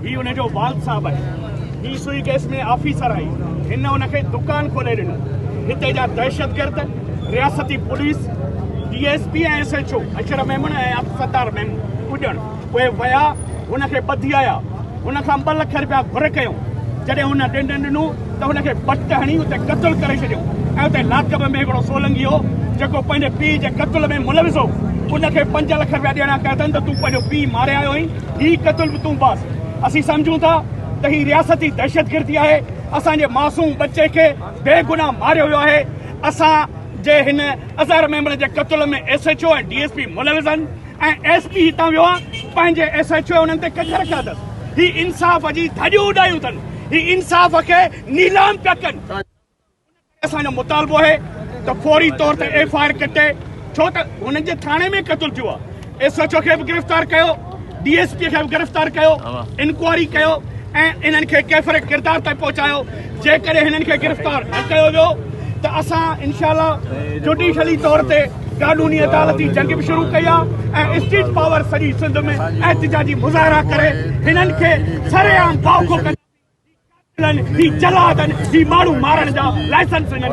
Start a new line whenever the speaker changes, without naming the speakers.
هي ان جو والد صاحب آهي. هي سوئي گئس ۾ آفيسر آهي. هن ان کي دڪان کولي ڏنو. هتي جا دهشتگرد، رياستي police, D S P ۽ S H O Ashraf Memon ۽ Abdul Sattar Memon اڏڻ اهي ويا هن کي ٻڌي آيا. هن کان ٻه لک رپيا گهر ڪيائون. جڏهن هن ڏنڊ ڏنو ته هن کي بٽ هڻي اتي قتل ڪري ڇڏيائون ۽ اتي لاڪب ۾ هڪڙو سولنگي هو جيڪو پنهنجي پيء جي قتل ۾ ملوث هو ان کي پنج لک رپيا ڏيڻا ڪيا اٿن ته تون پنهنجو پيء ماري آيو آهين. هي قتل به تون باس. اسين سمجهون ٿا ته هي رياستي دهشتگردي آهي، اسان جي معصوم ٻچي کي بيگناهه ماريو ويو آهي، اسان جي هن اظهر ميمڻ جي قتل ۾ S H O ۽ D S P ملوث آهن ۽ ايس پي هتان ويو آهي پنهنجي ايس ايڇ او انهن تي ڪڍ رکيا اٿس، هي انصاف جي ڌڄيون اڏايون اٿن، هي انصاف کي نيلام پيا ڪن. اسان جو مطالبو آهي ته فوري طور تي ايف I R ڪٽي ڇو ته هنن جي ٿاڻي ۾ قتل ٿيو آهي ايس ايڇ او کي به گرفتار ڪيو ڊي ايس پي کي به گرفتار ڪيو انڪوائري ڪيو ۽ انهن کي ڪيفر ڪردار تائين پهچايو جيڪڏهن هنن کي گرفتار نه ڪيو ويو ته اسان انشاء الله جوڊيشلي طور تي قانوني عدالتي جنگ به شروع ڪئي آهي ۽ اسٽريٽ پاور سڄي سنڌ ۾ احتجاجي مظاهرا ڪري هنن کي سرعام باوکو ڪنداسين. هي جلادن، هي ماڻهو مارڻ جا لائسنس هنن.